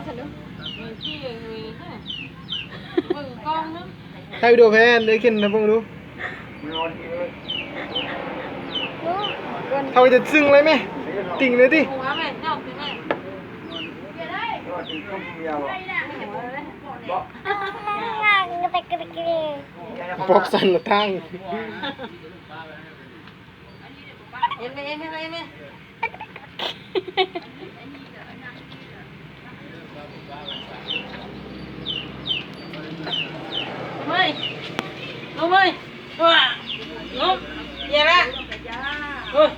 ຖ່າຍວິດີໂອແພນ ໄດ້ຂຶ້ນໃຫ້ເບິ່ງດູ. ເຮົາຈະຊຶ້ງເລີຍແມະ ຕິ່ງເລີຍຕິ. ປອບສັ່ນລະທາງ. ເອັນໄປ ເອັນໄປ ເອັນໄປ. ເຮີ້ຍ ລົງເວີຍ ລົງ ຢ່າລະ ເຮີ້ຍ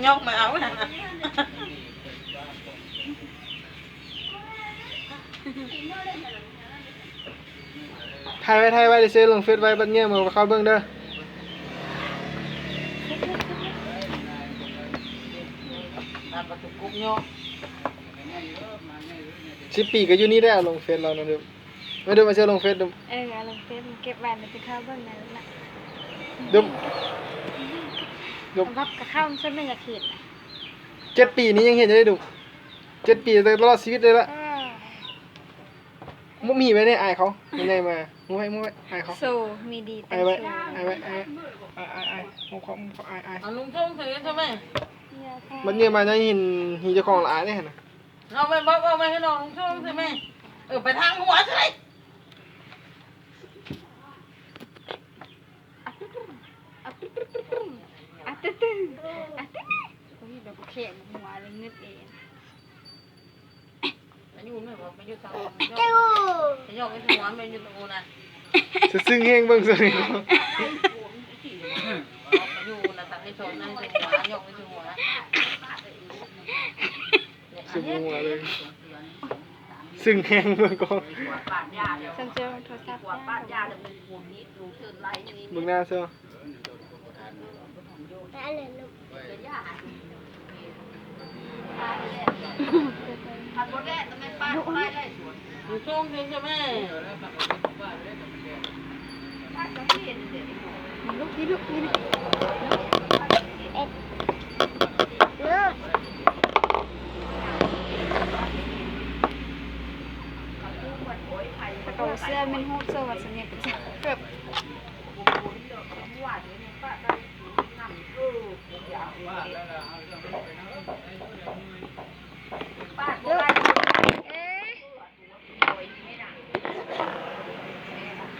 ຍົກມາເອົາ. ຖ່າຍໄວ້ ຖ່າຍໄວ້ ເດີເຊ ລົງເຟສໄວ້ ບັດເຫຍື້ອມາເຂົ້າເບິ່ງເດີ. ສິບປີກໍຢູ່ນີ້ແຫຼະ ເອົາລົງເຟສລາວນະດຸ. ມາດຸ ມາເຊ ລົງເຟສດຸ. ເອີ ເອົາລົງເຟສ ເກັບໄວ້ ແລ້ວຊິເຂົ້າເບິ່ງນັ້ນລະດຸ. ບັບກະເຂົ້າ ມັນຊັ້ນແມ່ນຢາກເຫັນ. ເຈັດປີນີ້ຍັງເຫັນຢູ່ເດ້ດຸ. ເຈັດປີ ແຕ່ຕະຫຼອດຊີວິດເລີຍລະ. ເອີ ມຸບມີໄວ້ແດ່ ອາຍເຂົາ ໃຫຍ່ມາ ມຸບໄວ້ ມຸບໄວ້ ອາຍເຂົາ. ໂຊ ມີດີແຕ່ ອາຍໄວ້ ໂຊ ອາຍໄວ້ ອາຍໄວ້ ອາຍ ອາຍ ອາຍ ມຸບເຂົາ ມຸບເຂົາ ອາຍ ອາຍ. ເອົາລຸງຊົງໃສ່ເຮັດທຳໄມ? ບັດເຫຍື້ອມາຍັງເຫັນຫີເຈົ້າຂອງລະອາຍເດ້ຫັ້ນນະ. ເອົາໄປ ບອກ ບອກໄປໃຫ້ນ້ອງລຸງຊົງໃສ່ແມ່. ເອີ ໄປທາງຫົວໃສ່. ອາຕຶດຕຶດ ອາຕຶດຕຶດ. ໂອ້ຍ ດອກແຄມຫົວເລີຍ ງຶດເອງ. ມາຢູ່ແມ່ນບໍ່ ມາຢູ່ທາງ ມາຢອກ ມາຢອກໄປຫົວ ມາຢູ່ຕະກູນນະ. ສະຊຶ້ງແຮງ ເບິ່ງຊະນີ້. ມາຢູ່ນະ ຕັກໃຫ້ຊົນ ໃຫ້ຊົນຫົວ ຢອກໄປຫົວ. ຊຶ້ງຫົວເລີຍ ຊຶ້ງແຮງ ເບິ່ງກ່ອນ. ຊັ້ນເຈົ້າໂທລະສັບ ເບິ່ງໜ້າເຈົ້າ.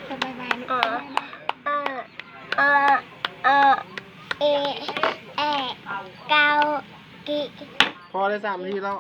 ສະບາຍ ບາຍ ລູກ. ເອີ ເອີ ເອີ ເອ ແອ ເກົ້າ ກິ. ພໍໄດ້ສາມນາທີແລ້ວ.